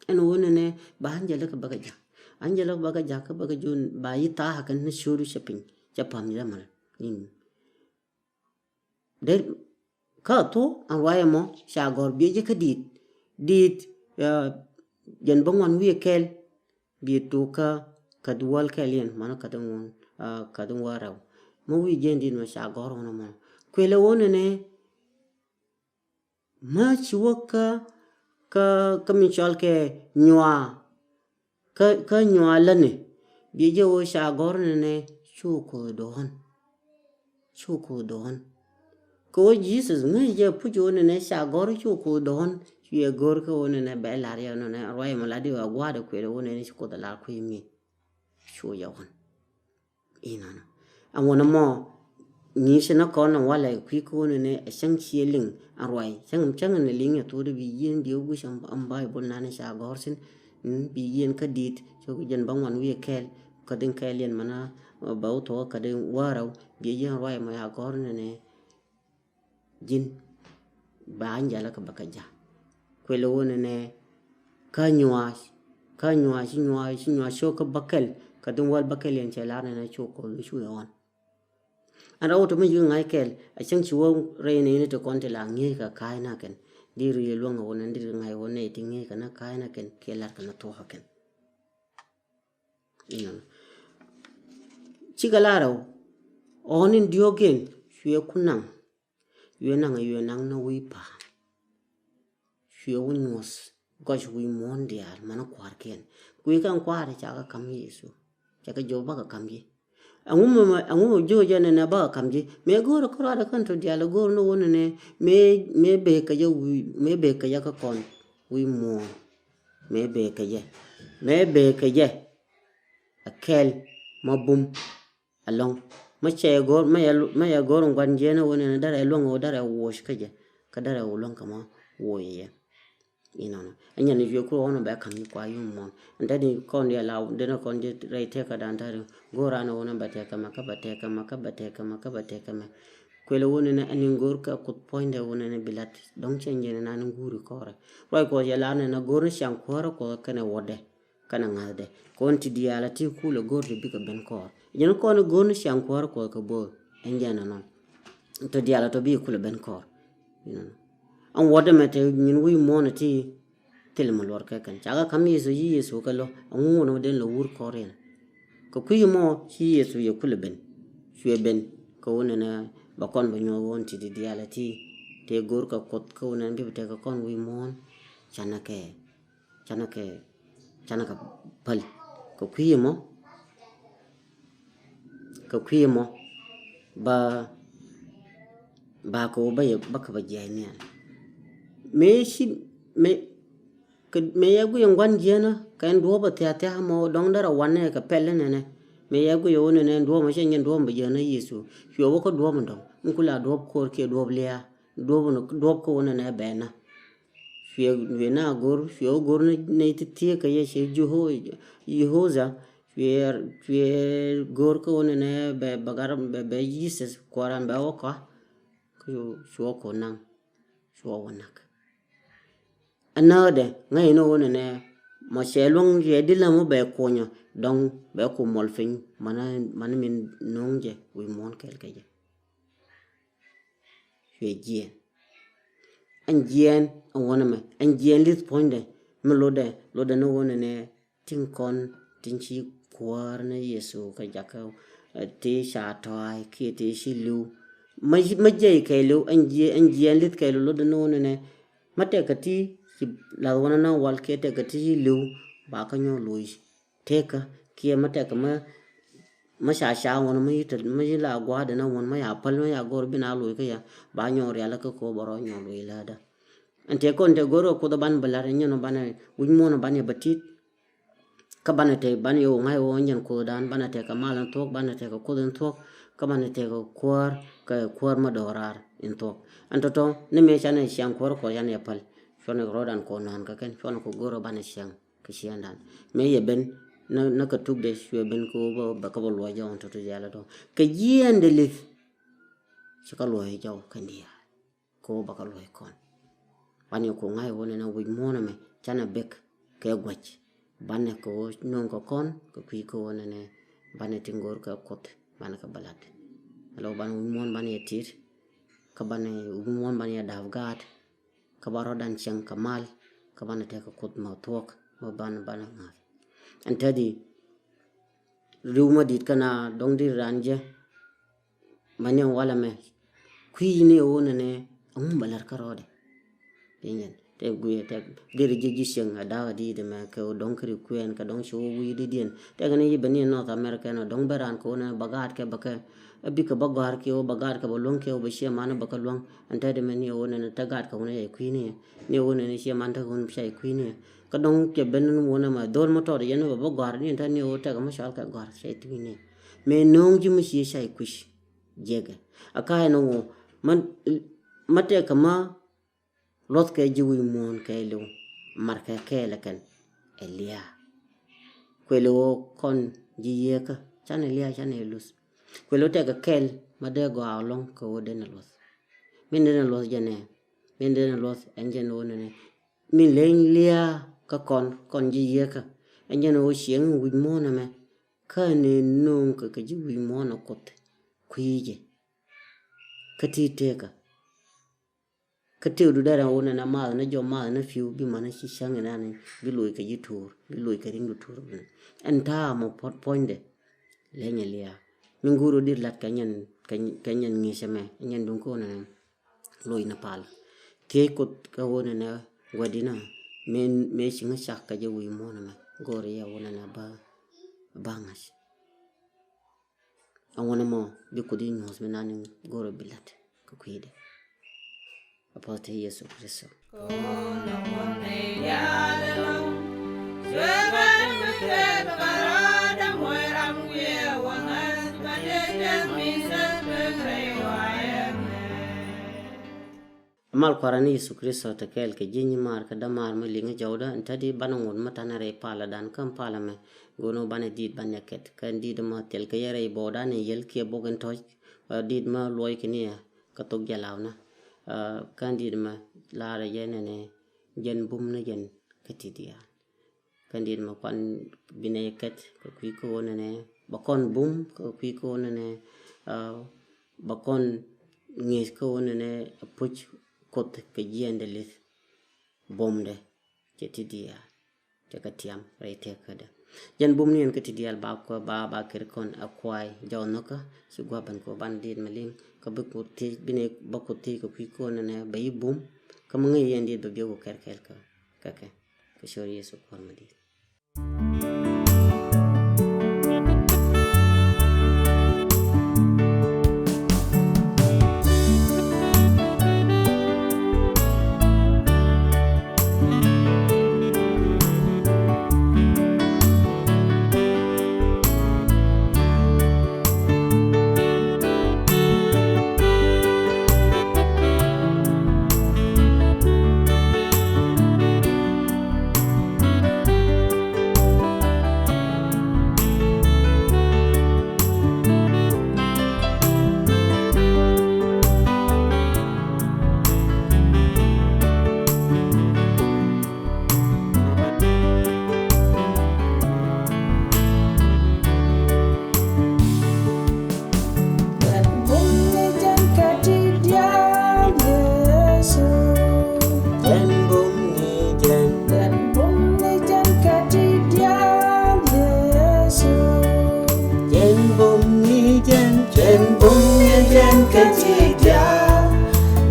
Ɛn ɣöö nɛnɛ ba an jɛ lɛ kä bäkä jak an jɛ lɛ kä bäkä jak kä bäkä jon ba yi thaak kɛn ni cio̱du cɛ piny cɛ pam yi dɛ mal. Dee kä a thok an ruac ɛmɔ ca gɔ̱r biɛ ji̱ kä di̱i̱t di̱i̱t. Jɛn bä ŋuan wi̱i̱ kɛl biɛ tok kä käth wäl kɛl yɛn mɔnɔ käth ŋuan käth ŋuan rɛw. Mɔ wi̱i̱ jiɛn di̱i̱t mɔ ca gɔ̱r ɣɔn ɛmɔ kuël ɛ ɣöö nɛnɛ mä ci wä kä kä kä mi cɔl kɛ nyuaa. Kä kä nyuaa lätni biɛ jɛ ɣöö ca gɔ̱r nɛnɛ cu Kuoth dɔ̱ɔ̱n. Cu Kuoth dɔ̱ɔ̱n. Kɛ ɣöö Jesus ŋäc jɛ puc ɣöö nɛnɛ ca gɔ̱r cu Kuoth dɔ̱ɔ̱n. Cuɛ go̱r kä ɣöö nɛnɛ bɛ lar yɛ nɔnɛ ruac mɔ lat di ɣöö a gua̱a̱r dɛ kuël ɣöö nɛnɛ ci Kuoth a lar kui̱ mi. Cu yɛ ɣɔn. Inɔnɔ. Ɛn wänɛ mɔ ŋi̱i̱cä ni kɔn ɛn walɛ kui̱ ko̱n ɛn ɛ cäŋ ciɛ liŋ ɛn ruac cäŋ cäŋ ɛn liŋ ɛ thok di bi yieen diɛ guic ɛn Baibol nan ca gɔ̱r thi̱n. Bi yieen kä di̱i̱t cok jɛn bä ŋuan wi̱i̱ kɛɛl kä dhiŋ kɛɛl yɛn mɛn bɛ wä thuɔ̱k kä di wäärä biɛ ji̱n ruac mɔ ya gɔ̱r ni ni ji̱n ba an jala kä bä kä ja. Kuël wä ni ni kä nyuac kä nyuac ci nyuac ci nyuac cok kä bä kɛl kä di wäl bä kɛl yɛn cɛ lar ni ni cok kɔ lu cu yɛ ɣɔn. An rɔw tɔ mi ji̱ ŋa̱c kɛl a cäŋ ci wä rɛy ni ni ti kɔn ti la ŋi̱eec kä ka̱a̱c na kɛn di ri luäŋ a wä ni di ri ŋa̱c wä ni ti ŋi̱eec kä na ka̱a̱c na kɛn kiɛ lar kä na thuɔ̱k kä kɛn. Inɔnɔ. Cikɛ la rɛw ɣɔn in diɔ̱ɔ̱k in cuɛ ku naŋ. Cuɛ naŋ a cuɛ naŋ ni wi̱i̱ pa̱a̱m. Cuɛ wä nyuɔ̱th gɔc wi̱i̱ muɔ̱ɔ̱n diaal mani kua̱rkiɛn. Kui̱ kɛn kua̱r cakɛ ka̱m Yecu. Cakɛ jiök bakɛ ka̱m ji̱. Ɛŋu mɛ ɛŋu mɛ jiök jɛ nɛnɛ bakɛ ka̱m ji̱. Mëë go̱o̱rɛ kä ruaadɛ kɛn tɔ diaal go̱o̱r ni wä nɛnɛ mëë mëë bëë kɛ jɛ wi̱i̱ mëë bëë kɛ jɛ kä kɔn wi̱i̱ muɔ̱ɔ̱n. Mëë bëë kɛ jɛ mëë bëë kɛ jɛ. Ɛ kɛl ma bum. Alɔŋ ma cɛ go̱r ma yɛ ma yɛ go̱r ŋuan jiɛn a wä nɛnɛ darɛ luäŋ wä darɛ wuɔc kä jɛ kä darɛ wä luäŋ kɛ ma wuɔc yɛ. Inɔnɔ ɛn nyɛn i̱ cuɛ kur ɣɔn bɛ ka̱m ni kua yum muɔ̱n ɛn tɛt ni kɔn diɛ la den kɔn jɛ rɛy tɛk kä dan tɛt go̱r an a wä nɛ bɛ tɛk kɛ mɛ kä bɛ tɛk kɛ mɛ kä bɛ tɛk kɛ mɛ kä bɛ tɛk kɛ mɛ. Kuɛl a wä nɛnɛ ɛn in go̱r kɛ kuth puɔ̱nydɛ wä nɛnɛ bi lat dɔ̱ŋ cɛ nyɛn in an in guuri kɔrɛ. Ruac kuɔth yɛ lar nɛnɛ go̱r ni ciaŋ kuäärä kuɔth kɛnɛ wädɛ. Kɛnɛ ŋa̱thdɛ kɔn ti diaal a ti kulɛ go̱r ti bikɛ ben kɔɔr. Jɛn kɔn go̱r ni ciaŋ kuäär kuɔth kɛ bo̱o̱r ɛn jɛn ɛnɔ. Ti diaal a tɔ bi kulɛ ben kɔɔr. Ɛn wädɛ mɛ te nyin wi̱i̱ muɔ̱ɔ̱n ti thil mi luɔr kɛ kɛn cakɛ ka̱m Yecu yi Yecu kɛ lɔ ɛŋu wun wä den lɔ wur kɔɔr yɛn. Kɛ kui̱ mɔ ci Yecu yɛ kulɛ ben. Cuɛ ben kɛ wun ɛnɛ bɛ kɔn bɛ nyuɔth wun ti di diaal a ti. Te go̱r kɛ kuɔth kɛ wun ɛn bi bi tekɛ kɔn wi̱i̱ muɔ̱ɔ̱n. Canɛ kɛ canɛ kɛ canɛ kɛ päl kɛ kui̱ mɔ. Kɛ kui̱ mɔ ba ba kɛ wä ba yɛ ba kɛ ba jiɛc nian. Mëë ci mëë kɛ mëë yɛ guic ɛn gua̱n jiɛnä kɛ ɛn duɔ̱ɔ̱p ɛ thia̱k thia̱k mɔ dɔ̱ŋ därɛ wanɛ kɛ pɛl inɛnɛ. Mëë yɛ guic ɛ wä nɛnɛ ɛn duɔ̱ɔ̱p mɔ cɛ nyɛn duɔ̱ɔ̱p mɔ bɛ jiɛn ɛ Yecu. Cuɛ wä kä duɔ̱ɔ̱p in dɔ̱ŋ in ku la duɔ̱ɔ̱p ko̱r kiɛ duɔ̱ɔ̱p lia̱a̱. Duɔ̱ɔ̱p in duɔ̱ɔ̱p kä wä nɛnɛ bɛ na. Cuɛ cuɛ na go̱r cuɛ wä go̱r ni ti thiee kɛ yɛ cɛ Yehoca cuɛ cuɛ go̱r kä wä nɛnɛ bɛ bɛ gar bɛ bɛ Jesus kuɔran bɛ wä kɔa. Kä cuɛ wä ko̱ naŋ cuɛ wä nak. Anäädɛ ŋäc ni wä nɛnɛ mɔ cɛ luäŋ yɛ di läm wä bɛ kuɔnyɔ dɔŋ bɛ ku mɔl piny mani mani min no̱o̱ŋ jɛ wi̱i̱ muɔ̱ɔ̱n kɛɛl kɛ jɛ. Cuɛ jiɛɛn ɛn jiɛɛn ɛn wänɛ mɛ ɛn jiɛɛn li̱th puɔ̱nydɛ mi lotdɛ lotdɛ ni wänɛ nɛ. Tin kɔn tin ci kuäär ni Yecu kɛ jakä ti ca tɔ̱a̱c kiɛ ti ci li̱w. Mä jiɛc kɛɛliw ɛn jiɛɛn li̱th kɛɛliw lotdɛ ni wänɛ nɛ. Mä tɛkɛ ti ci lath wänɛ na wal kiɛ tɛkɛ ti ci li̱w ba kä nyɔk loc. Tekä kiɛ mä tɛkɛ mä mä ca ca ŋuɔn mä yi̱t mä yi̱t la gua̱a̱dɛ na ŋuɔn mä ya päl mä ya gɔr bin a loc kä ya ba nyɔk rial kä ko̱ bä rɔ nyɔk loc lädä. Ɛn tëë kɔn tëë go̱r kɛ kuoth ban bä la̱r nyɛn banɛ wi̱c muɔ̱n banɛ bä tit. Kä banɛ tëë banɛ yɛ wä ŋa̱c wä nyɛn kuothdan banɛ tëë kɛ mal in thuɔ̱k banɛ tëë kɛ kuoth in thuɔ̱k. Kä banɛ tëë kɛ kuäär kɛ kuäär mä do̱raar in thuɔ̱k. Ɛn tɔ̱tɔ̱ ni mëë canɛ ciaŋ kuäär kuɔth canɛ yɛ päl. Cuɔnɛ kɛ rɔ̱dan kɔ nɔ̱a̱n kä kɛn cuɔnɛ kɛ go̱r banɛ ciaŋ. Kɛ ciɛŋdan mëë yɛ ben nä kɛ tukdɛ cuɛ ben kɛ wä bä kä bä luɔc jɔw tɔ̱tɔ̱ jialä dɔ̱ŋ kɛ jiɛɛn dee lith. Ci kä luɔc jɔw kɛn diaal kɛ wä bä kä luɔc kɔn. Banɛ ku ŋa̱c wä nɛnɛ wi̱c muɔ̱ɔ̱n ɛmɛ canɛ bek kɛ gua̱c. Banɛ kɛ wä no̱o̱ŋ kɛ kɔn kɛ kui̱ kɛ wä nɛnɛ banɛ ti ŋo̱r kɛ kuoth banɛ kɛ bä lat. Ɛlɔ banɛ wi̱c muɔ̱ɔ̱n banɛ yɛ tit. Kä banɛ wi̱c muɔ̱ɔ̱n banɛ yɛ da̱a̱p gaat. Kä ba rɔ̱dan cieŋ kɛ mal kä banɛ tekɛ kuoth ma thuɔ̱k ma banɛ banɛ ŋa̱th. Ɛn tädi riw ma di̱t kä na dɔ̱ŋ di̱t ran jɛ. Ma ni walɛ mɛ kui̱ ni ɣöö nɛnɛ ɛŋu bɛ lɛr kä rɔɔdɛ. Injɛn tɛ guiɛ tɛ gɛr ji̱ ji̱ cieŋ a da̱a̱k a di̱i̱t mɛ kɛ ɣöö dɔ̱ŋ kɛ ri kuɛɛn kɛ dɔ̱ŋ ci wä wi̱i̱ di̱t diɛn tɛkɛ ni yi bɛ ni North America nɔ dɔ̱ŋ bɛ ran kɛ ɣöö nɛnɛ bɛ gaat kɛ bɛ kɛ. A bikɛ bä gɔ̱a̱r kiɛ wä bɛ gaat kɛ bɛ luäŋ kiɛ wä bɛ ciɛ man bɛ kɛ luäŋ. Ɛn tɛt mɛ ni wä nɛn ɛ te gaat kɛ wun ɛ cay kui̱ni ɛ ni wä nɛn ɛ ciɛ man te kɛ wun cay kui̱ni ɛ. Kä dɔ̱ŋ cɛ ben ni wun ɛ mɛ dho̱l mɔ tɔt yɛn bɛ bä gɔ̱a̱r ni ɛn tɛt ni wä tɛk mɔ cɔal kɛ gɔ̱a̱r cay kui̱ni ɛ. Mɛ no̱o̱ŋ ji̱ mi ciɛ cay kui̱c jiɛkɛ a ka̱a̱c ni wä ma tɛk kɛ ma. Luɔthkɛ ji̱ wi̱i̱ muɔ̱ɔ̱n kɛɛliw markɛ kɛɛl ɛ kɛn ɛ lia̱a̱. Kuël ɣöö kɔn ji̱ yieekä canɛ lia̱a̱, canɛ luth. Kuël wä tɛkɛ kɛl ma dee gɔaa ɛlɔ̱ŋ kɛ ɣöö dee nɛ luɔth. Min dee nɛ luɔth jɛn ɛ, min dee nɛ luɔth ɛn jɛn ɣöö nɛnɛ, min leny lia̱a̱ kä kɔn, kɔn ji̱ yieekä. Ɛn jɛn ɣöö cieŋ wi̱c muɔ̱ɔ̱n ɛmɛ, kä ni no̱o̱ŋ kɛ kɛ ji̱ wi̱c muɔ̱ɔ̱n ɛ Kuoth kui̱ jɛ. Kä ti tëëkä. Kä tëëdu dee rɛn wun ɛn a math ni jɔw, math ni pi̱w, bi man ni ci cäŋ in an bi loc kɛ ji̱ tuur, bi loc kɛ ri̱ŋdu tuur. Ɛn ta̱a̱ mɔ puɔ̱nydɛ. Leny ɛ lia̱a̱. Min guur wä dit lat kɛ nyɛn, kɛ nyɛn ŋi̱i̱cɛ mɛ, nyɛn duŋ kä wun ɛn loc ni pal. Thiec Kuoth kä wun ɛn gua̱dinä, mëë, mëë ci ŋä cak kɛ jɛ wi̱i̱ muɔ̱ɔ̱n ɛmɛ. Go̱o̱r yɛ wun ɛn a bä, bä ŋa̱c. Ɛŋu ni mɔ bi Kuoth i̱ nyuɔ̱th mi nani go̱o̱rä bi la̱t kä kui̱dɛ. Apoth te Yesu Kristo. Mal Kua̱ran ni Yesu Kristo te kɛɛl kɛ ji̱ nyimaar kä dämaar mi liŋ jɔwdä in täti banɛ ŋot mi tanɛ rɛy palä dan kä in palä mɛ go̱o̱n wä banɛ di̱i̱t banɛ kɛt kä in di̱i̱t mɔ thil kɛ yɛ rɛy bɔwdan in yɛl kiɛ bok in tɔ̱c, ɛ di̱i̱t mɔ luɔc kɛ ni ɛ kä thok jɛ lawnä. Ɛ kä in di̱i̱t mɔ laarɛ jɛ nɛnɛ jɛn bum ni jɛn kä ti diaal. Kä in di̱i̱t mɔ kuan binɛ kɛt kɛ kui̱ kä wä nɛnɛ ba kɔn bum kɛ kui̱ kä wä nɛnɛ, ɛ ba kɔn ŋi̱i̱c kä wä nɛnɛ puc Kuoth kɛ jiɛɛndɛ li̱th. Bumdɛ cɛ ti diaal cɛ kɛ tiam rɛy tëkädɛ. Jɛn bum ni ɛn kä ti diaal ba kɔ ba ba kir kɔn a kuay jɔw nhɔkä ci gua̱ ben kɔ ban diet mɛ liŋ kä bi Kuoth thiec binɛ ba Kuoth thiec kɛ kui̱ kɔn nɛ ba yi bum kä mi ŋäc yɛn diet ba biɛ wä kɛr kɛl kä kɛ kɛ kɛ cɔr Yesu Kua̱r mɛ diet. Jɛn bum ni jɛn kä ti diaal Yesu. Jɛn bum ni jɛn. Jɛn bum ni jɛn kä ti diaal Yesu. Jɛn bum ni jɛn. Jɛn bum ni jɛn kä ti diaal.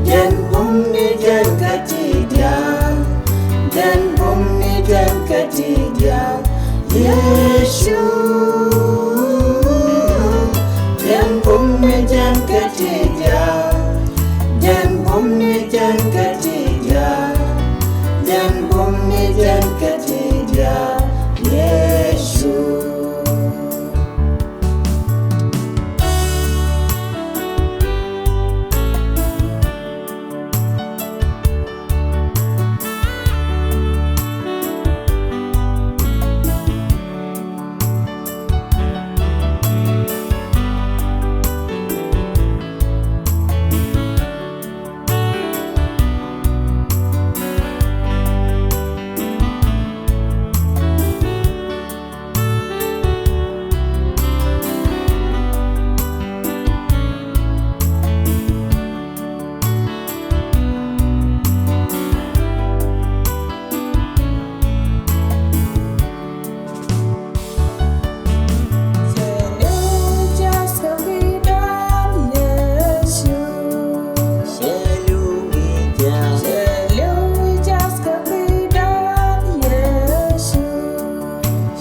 Jɛn bum ni jɛn kä ti diaal. Jɛn bum ni jɛn kä ti diaal Yesu. Jɛn bum ni jɛn kä ti diaal. Jɛn bum ni jɛn kä ti diaal. Jɛn bum ni jɛn kä ti diaal Yesu.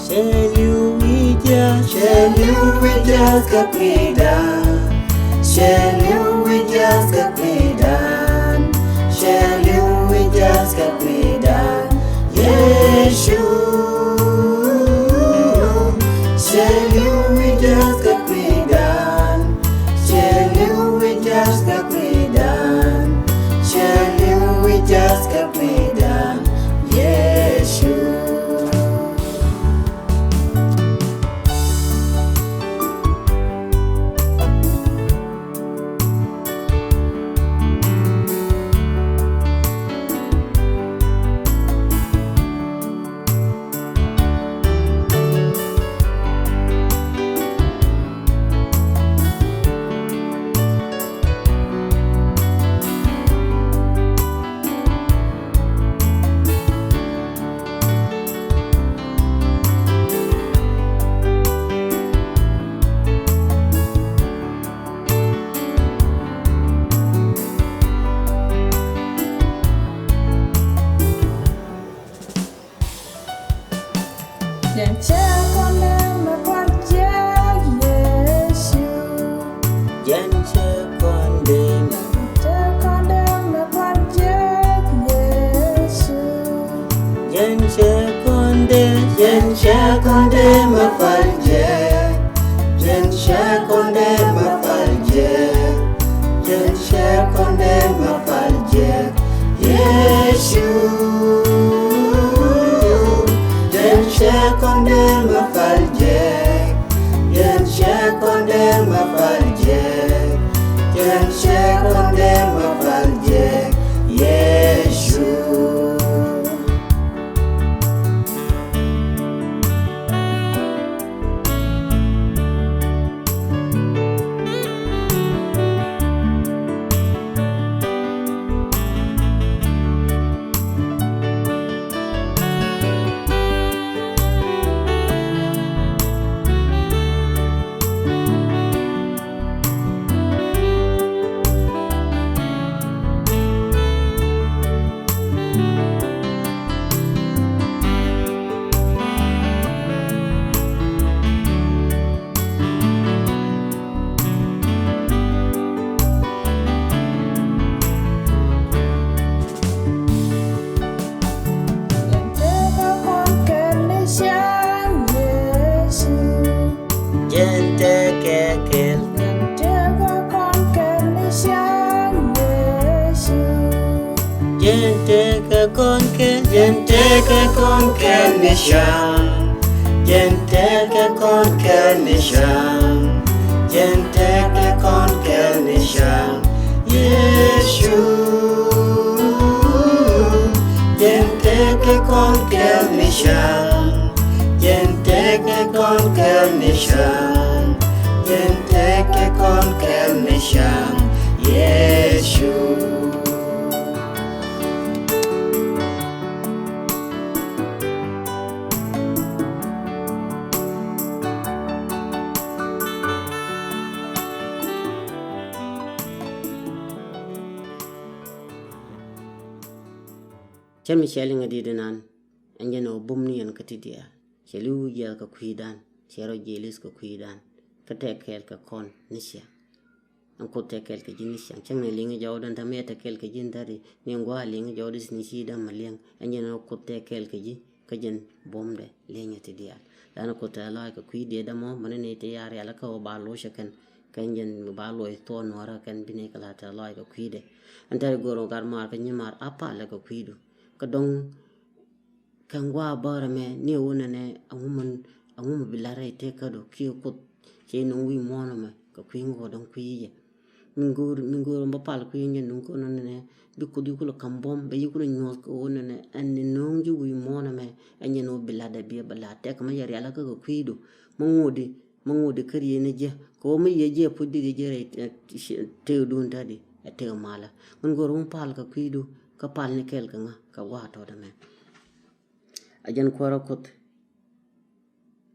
Cɛ li̱w wi̱c jɛ, cɛ li̱w wi̱c jɛ kä kui̱dan. Cɛ li̱w wi̱c jɛ kä kui̱dan. Cɛ li̱w wi̱c jɛ kä kui̱dan. Yesu. Cɛ li̱w wi̱c jɛ kä kui̱dan. Cɛ li̱w wi̱c jɛ kä kui̱dan. Cɛ li̱w wi̱c jɛ kä kui̱dan. Yesu. Cɛ kɔn dee ma pal jɛ. Jɛn cɛ kɔn dee ma pal jɛ. Jɛn cɛ kɔn dee ma pal jɛ. Yesu. Jɛn cɛ kɔn dee ma pal jɛ. Jɛn cɛ kɔn dee ma pal jɛ. Jɛn cɛ kɔn dee ma pal jɛ. Yesu. Jɛn tekɛ kɛl. Jɛn tekɛ kɔn kɛl. Jɛn tekɛ kɔn kɛl ni ciaŋ. Jɛn tekɛ kɔn kɛl ni ciaŋ. Jɛn tekɛ kɔn kɛl ni ciaŋ. Yesu. Jɛn tekɛ kɔn kɛl ni ciaŋ. Jɛn tekɛ kɔn kɛl ni ciaŋ. Jɛn tekɛ kɔn kɛl ni ciaŋ. Yesu. Cä mi cɛ liŋ a di̱t inan. Ɛn jɛn ɛ wä bum ni yɛn kä ti diaal. Cɛ li̱w jiɛth kɛ kui̱dan. Cɛ rɔ jiɛth li̱th kɛ kui̱dan. Kä tɛk kɛɛl kɛ kɔn ni ciaŋ. Ɛn Kuoth tɛk kɛɛl kɛ ji̱ ni ciaŋ. Cäŋ ni liŋ jɔwdɛ ɛn täämɛ tɛk kɛɛl kɛ ji̱ ni täämɛ. Ni gua̱a̱ liŋ jɔwdɛ ni ci dämɛ liŋ. Ɛn jɛn ɛ wä Kuoth tɛk kɛɛl kɛ ji̱. Kä jɛn buɔ̱mdɛ liŋ ɛ ti diaal. Lanɛ Kuoth tɛth lɔaac kɛ kui̱diɛ dämɔ mɛn ni ti ya̱r yal kä wä ba loc ɛ kɛn. Kɛn jɛn ba luɔc thuɔɔk nuɔ̱ɔ̱rä kɛn bi ni kɛ la tɛth lɔaac kɛ kui̱dɛ. Ɛn tɛr go̱r gat maar kä nyimaar a palɛ kɛ kui̱du. Kä dɔ̱ŋ kɛn gua̱a̱ bärɛ mɛ ni wä nɛnɛ aŋu mɛ, aŋu mɛ bi lat rɛy tëkädu kiɛ Kuoth cɛ nɔŋ wi̱i̱ muɔ̱ɔ̱n ɛmɛ kɛ kui̱ ŋuɔ̱t dɔ̱ŋ kui̱ jɛ. Min go̱o̱r, min go̱o̱r bä pal kui̱ jɛ nuŋ kä nɔ nɛnɛ bi Kuoth yi kulɛ ka̱m buɔ̱m bɛ yi kulɛ nyuɔ̱th kɛ wä nɛnɛ ɛn ni nɔŋ ji̱ wi̱i̱ muɔ̱ɔ̱n ɛmɛ ɛn jɛ ni wä bi lat dɛ biɛ bɛ lat tɛk mɛ yɛ rial kä kɛ kui̱du. Mɛ ŋuɔ̱t di mɛ ŋuɔ̱t di kä riee ni jɛ kɛ wä mɛ yɛ jɛ puc di jɛ rɛy tëëkdun ta̱di ɛ tëëk malä. Min go̱o̱r wä pal kɛ kui̱du kä pal ni kɛɛl kɛ ŋa kɛ gua̱a̱ tɔ̱t ɛmɛ. A jɛn kuäärä Kuoth.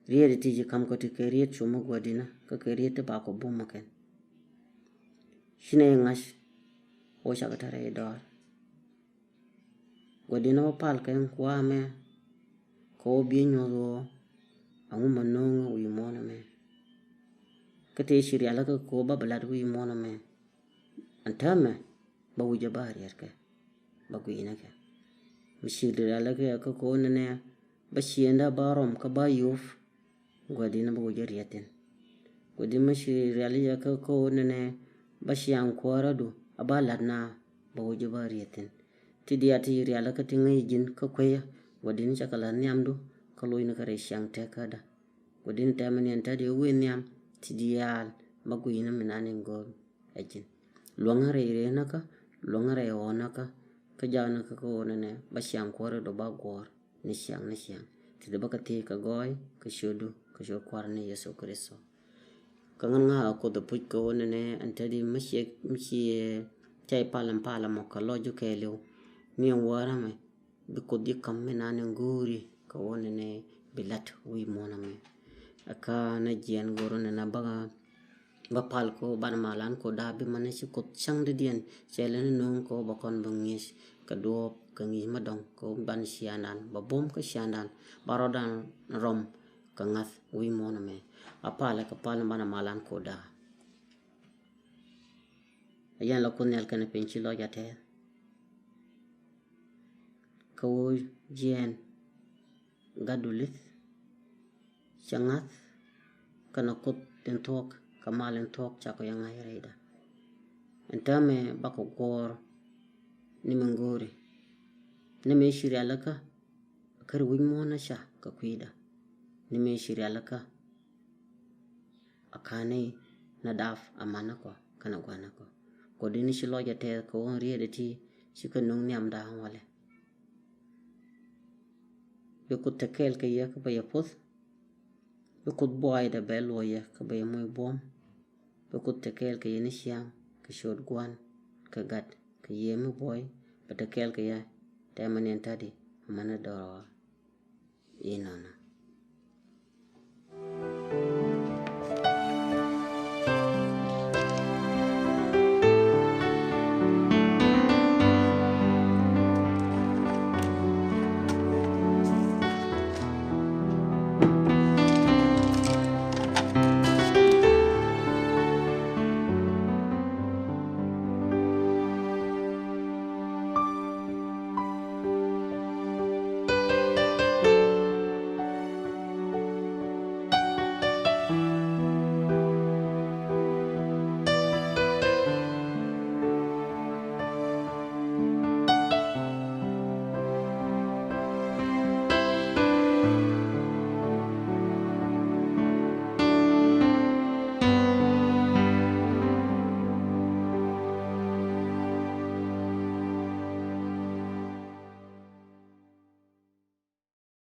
Riet ti ci kam kɔ ti kɛ riet cu mi gua̱dinä kä kɛ riet ti ba kɔ bum mi kɛn. Ci nɛ ŋa̱c wä cakɛ tɛrɛ i̱ dɔaar. Gua̱dinä wä pal kɛn kua̱a̱mɛ kɛ wä biɛ nyuɔth wä. Aŋu ma no̱o̱ŋ wi̱i̱ muɔ̱ɔ̱n ɛmɛ. Kä tëë ci rialikä kɛ wä ba bi lat wi̱i̱ muɔ̱ɔ̱n ɛmɛ. Ɛn täämɛ ba wi̱cä ba riɛtkɛ ba gui̱i̱nä kɛ. Mi ci rialikä kä ko̱n nɛnɛ ba ciëndä ba rɔm kä ba yop. Gua̱di̱n ba wi̱cä riɛthin. Gua̱di̱n mi ci rialikä kä ko̱n nɛnɛ ba ciaŋ kuäärä du a ba lat na ba wi̱cä ba riɛthin. Ti diaal ti rialikä ti ŋäc ji̱n kä kueyä gua̱di̱n cakɛ la nhiamdu kä lo̱cnä kä rɛy ciaŋ tëkädä. Gua̱di̱n tɛmɛ ni ɛn tɛt yɛ wee nhiam ti diaal ba gui̱i̱nä mi nan in go̱o̱r. Ɛ ji̱n luäŋä rɛy rëënäkä luäŋä rɛy ɣɔ̱näkä. Kä jaknä kä kä ɣöö nɛnɛ ba ciaŋ kuäärä dɔ ba guɔ̱ɔ̱r ni ciaŋ ni ciaŋ. Ti dee bä kä thiec kä gɔɔy kä ciötdu kä ciöt kua̱r ni Yecu Kritho. Kä ŋän ŋa̱a̱k a Kuoth ɛ puc kä ɣöö nɛnɛ ɛn te di mi ciɛ mi ciɛ cay pal ɛn pal ɛmɔ kä lɔc ju kɛɛliw. Ni ɛn wäär ɛmɛ bi Kuoth ji̱ ka̱m mi naan in go̱o̱ri kä ɣöö nɛnɛ bi la̱t wi̱i̱ muɔ̱ɔ̱n ɛmɛ. Ɛ kä nɛ jiɛn go̱o̱r nɛnɛ bä bä pal ko banɛ malan ko daa bi manɛ ci Kuoth cäŋ di diɛn cɛ lɛ ni no̱o̱ŋ ko bä kɔn bä ŋi̱eec kɛ duɔɔp kɛ ŋi̱i̱c mä dɔ̱ŋ ko ban ciaŋdan bä bom kä ciaŋdan bä rɔdan rɔm kɛ ŋa̱th wi̱i̱ muɔ̱ɔ̱n ɛmɛ. A palɛ kɛ pal banɛ malan ko daa. A yɛn la Kuoth Nhial kɛnɛ piny ci lɔc a tɛɛth. Kä wä jiɛɛn gatdu lith Cɛ ŋa̱th kɛnɛ Kuoth in thuɔ̱k kɛ mal in thuɔ̱k cakɔ yɛ ŋa̱c rɛyda. Ɛn täämɛ bakɔ guɔ̱ɔ̱r ni mi ŋo̱o̱ri. Ni mëë ci rialikä kä ri wi̱c muɔ̱ɔ̱n ni ca kɛ kui̱da. Ni mëë ci rialikä a ka̱n ni Nadap amanä kɔ kɛnɛ gua̱nä kɔ. Kɔ di ni ci lɔc a tɛth kɛ ɣöö riet a ti ci kɛ nuŋ nhiamda walɛ. Bi Kuoth te kɛɛl kɛ yɛ kä bɛ yɛ puɔth. Bi Kuoth buɔydɛ bɛ luɔyɛ kä bɛ yɛ moc buɔ̱m. Bi Kuoth te kɛɛl kɛ yɛ ni ciaŋ kɛ ciöt gua̱n kɛ gat kɛ yɛ mi buɔy bɛ te kɛɛl kɛ yɛ tɛmɛ ni ɛn ta̱di amäni dɔrɔ inɔnɔ.